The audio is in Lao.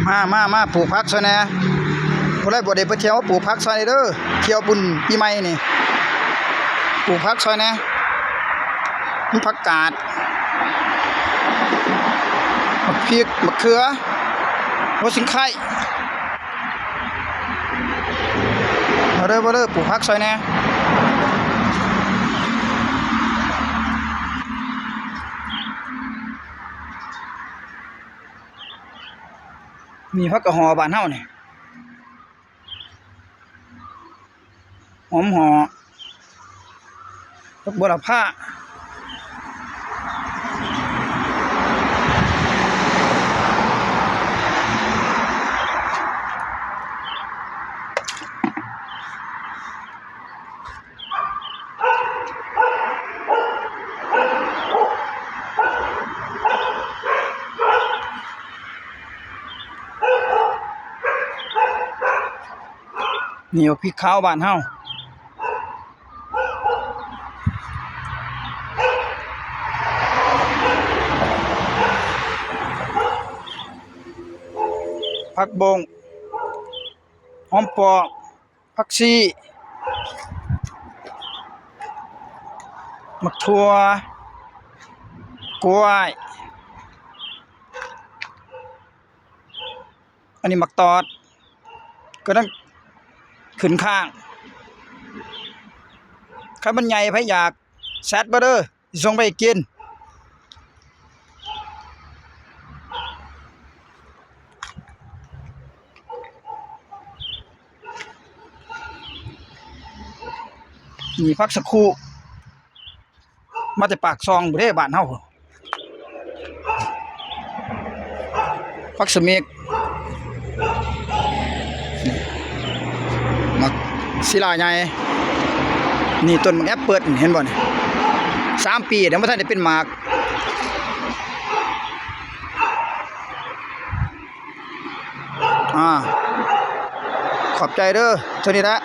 ມາ ມາ ມາ ປູກຜັກຊ່ອຍແດ່. ຜູ້ໃດບໍ່ໄດ້ໄປທ່ຽວ ມາປູກຜັກຊ່ອຍແດ່ເດີ. ທ່ຽວບຸນປີໃໝ່ນີ້ ປູກຜັກຊ່ອຍແດ່. ມີຜັກກາດ ໝາກພິກ ໝາກເຂືອ ຫົວຊິງໄຄ. ມາເດີ ມາເດີ ປູກຜັກຊ່ອຍແດ່. ນີ້ຜັກກະຫໍ່ບ້ານເຮົານີ້ ຫອມຫໍ່ ຜັກບົວລະພາ. ນີ້ບັກພິກຂາວບ້ານເຮົາ ຜັກບົ້ງ ຫອມປ້ອມ ຜັກຊີ ໝາກຖົ່ວ ກ້ວຍ ອັນນີ້ໝາກຕອດ ກຳລັງຂຶ້ນຄ້າງ. ຄັນມັນໃຫຍ່ ໃຜຢາກແຊັດມາເດີ ຊິສົ່ງໄປໃຫ້ກິນ. ນີ້ຜັກສະຄູ ມາແຕ່ປາກຊ່ອງພຸ້ນເດ້ ບ້ານເຮົາ. ຜັກສະເໝກ ໝາກສີລາໃຫຍ່. ນີ້ຕົ້ນໝາກແອັບເປິ້ນ ເຫັນບໍ່ນີ້ ສາມປີແລ້ວ ຍັງບໍ່ທັນໄດ້ເປັນໝາກ. ອາ ຂອບໃຈເດີ ເທົ່ານີ້ແຫຼະ.